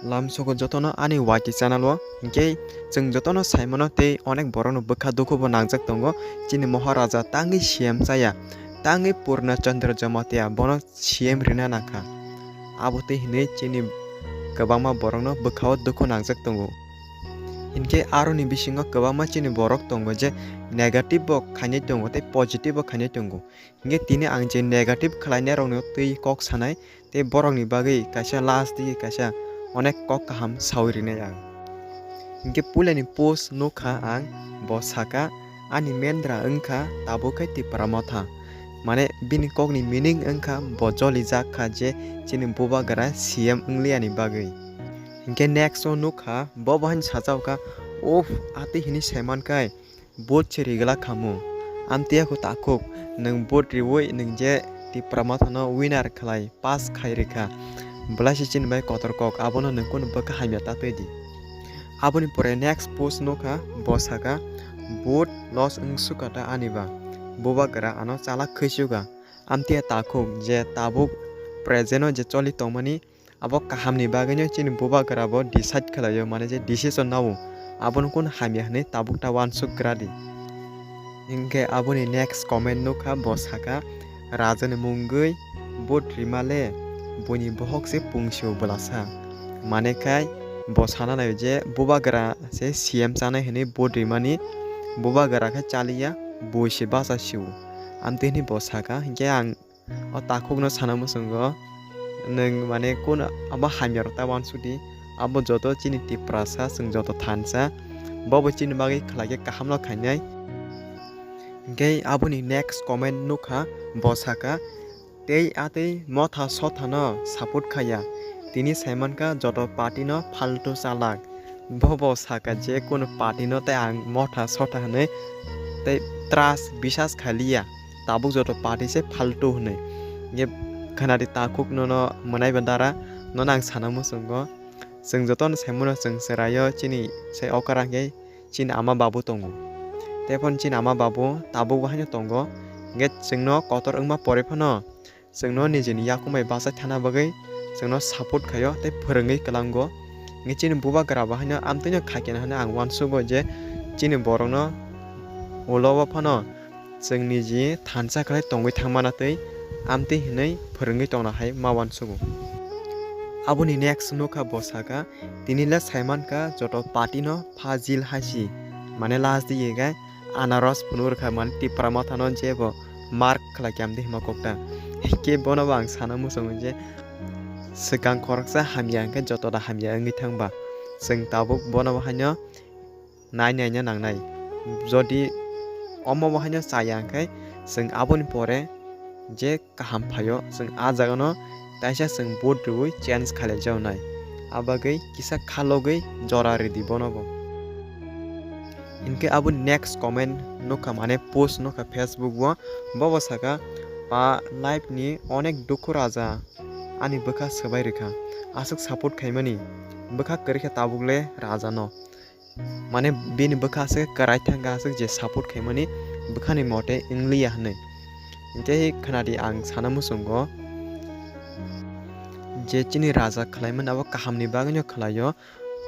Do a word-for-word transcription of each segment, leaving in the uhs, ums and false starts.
Lamsogo jotono ani Y T channel o, hinkhe chwng jotono saimano tei onek borokno bwkha dukhubo nangjak tongo. Chini Maharaja tangwi C M chaya, tangwi Purna Chandra Jamatia bono C M rina nangkha. Abo tei hinwi chini kwbangma borokno bwkhao dukhu nangjak tongo. Hinkhe aroni bisingo kwbangma chini borok tongo je negative bo khainai tongo tei positive bo khainai tongo. Hinkhe tini ang je negative khlainai rokno twi kok sanai tei borokni bagwi kaisa last di kaisa onek kok kaham sawi rinai ang. Hinkhe puilani post nukha ang, bo saka, "Ani mendra wngkha tabuk khe Tipra Motha." Mane bini kokni meaning wngkha bo jolijak kha je chini bubagra C M wngliyani bagwi. Hinkhe next o nukha, bo bahai sajao kha, "Uff, atwi hini saiman kai, vote se rigwlak khamu." Amtwi yakho takhuk, nwng vote riwi nwng je Tipra Mothano winner khlai pass khai rikha, belai se chini bai kotor kok, abono nwng kunu bwkha hamya ta twi di. Aboni pore next post nukha, bo saka, "Vote loss wngsukha ta ani ba, bubagra ano chalak khwisuga." Amtwi takhuk je tabuk present o je choli tongmani, abo kahamni bagwino chini bubagra bo decide khlaio, mane je decision nao, abono kun hamya hwnwi tabuk ta uansuk gra di. Hinkhe aboni next comment nukha, bo saka, "Rajani mungwi vote rima le, buini bohok se pungsio bwlasa." Mane khai bo sana naio je bubagra se C M chanai hwnwi vote rimani, bubagra khe chaliya, bui se bacha sio. Amtwi hwnwi bo saka, hinkhe ang o takhukno sana muchungo, nwng mane kun abo hamya rok ta uansuk di, abo joto chini Tiprasa, chwng joto thansa, bobo chini bagwi khlai khe kaham no khainai. Hinkhe aboni next comment nukha, bo saka, "Tei atwi Motha Sothano support khaiya, tini saimankha joto party no phaltu chalak." Bobo saka je kunu party no tei ang Motha Sotha hwnwi tei trust bisas khaliya, tabuk joto party se phaltu hwnwi. Nge khanadi takhuk nono mwnaiba dara, nono ang sana muchungo. Chwng jotono saimano chwng chwraio chini sai okra hwnkhe chini ama babu tongo. Tei phano chini ama babu tabuk bo haino tongo. Hwnkhe chwngno kotor wngma pore phano chwngno nijini yakung bai bachai thana bagwi chwngno support khaio tei phwrwngwi kwlango. Hwnkhe chini bubagra bo haino amtwino khaikhe hwnwi ang uansugo je chini borokno ulo o phano chwng niji thansa khlai tongwi thangmana tei amtwi hwnwi phwrwngwi tongna hai ma uansugo. Aboni next nukha bo saka, "Tini le saimankha joto party no pha jil haisi, mane last di ye gai anaros phunuk rwkha, mane Tipra Mothano jebo mark khlai khe amtwi hima kokta." Hinkhe bono bo ang sana muchungo je swkang khoroksa hamya hwnkhe joto da hamya wngwi thangba, chwng tabuk bono bo haino nai naina nangnai. Jodi omo bo haino chaya hwnkhe chwng aboni pore je kaham phaio, chwng a jagano taisa chwng vote rwui change khalaijaknai. Abagwi kisa khalogwi jora ridi bono bo. Hinkhe abo next comment nukha, mane post nukha Facebook o, bobo saka, "Pa life ni onek dukhu raja, ani bwkha swbai rwkha, aswk support khaimani, bwkha kwrwi khe tabuk le raja no." Mane bini bwkha aswk kwrai thangkha, aswk je support khaimani bwkhani mote wngliya hwnwi. Hinkhe khnadi ang sana muchungo je chini raja khlaimani abo kahamni bagwino khlaio.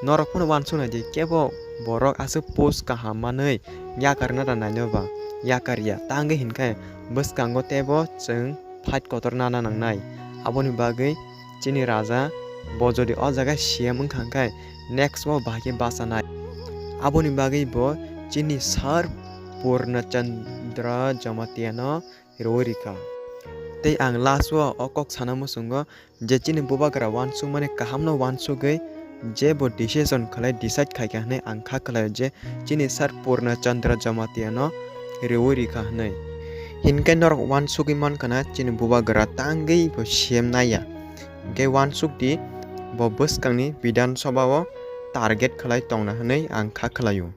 Norok phano uansuk nai di, kebo borok aswk post kaham manwi yakarna da naino ba, yakarya. Tangwi hinkhe bwskango teibo chwng fight kotor nana nangnai. Aboni bagwi chini raja bo jodi o jaga C M wngkha hwnkhe next bo bahai khe bachanai. Aboni bagwi bo chini sir Purna Chandra Jamatia no rwui rikha. Tei ang last o o kok sana muchungo je chini bubagra uansukmani kahamno uansugwi jebo decision khlai decide khaikha hwnwi ang kha khlaio je chini sir Purna Chandra Jamatia no rwui rikha hwnwi. Hinkhe norok uansugwi mankha na chini bubagra tangwi bo C M naiya. Hinkhe uansuk di bo bwskangni Bidhan Sabha o target khlai tongna hwnwi ang kha khlaio.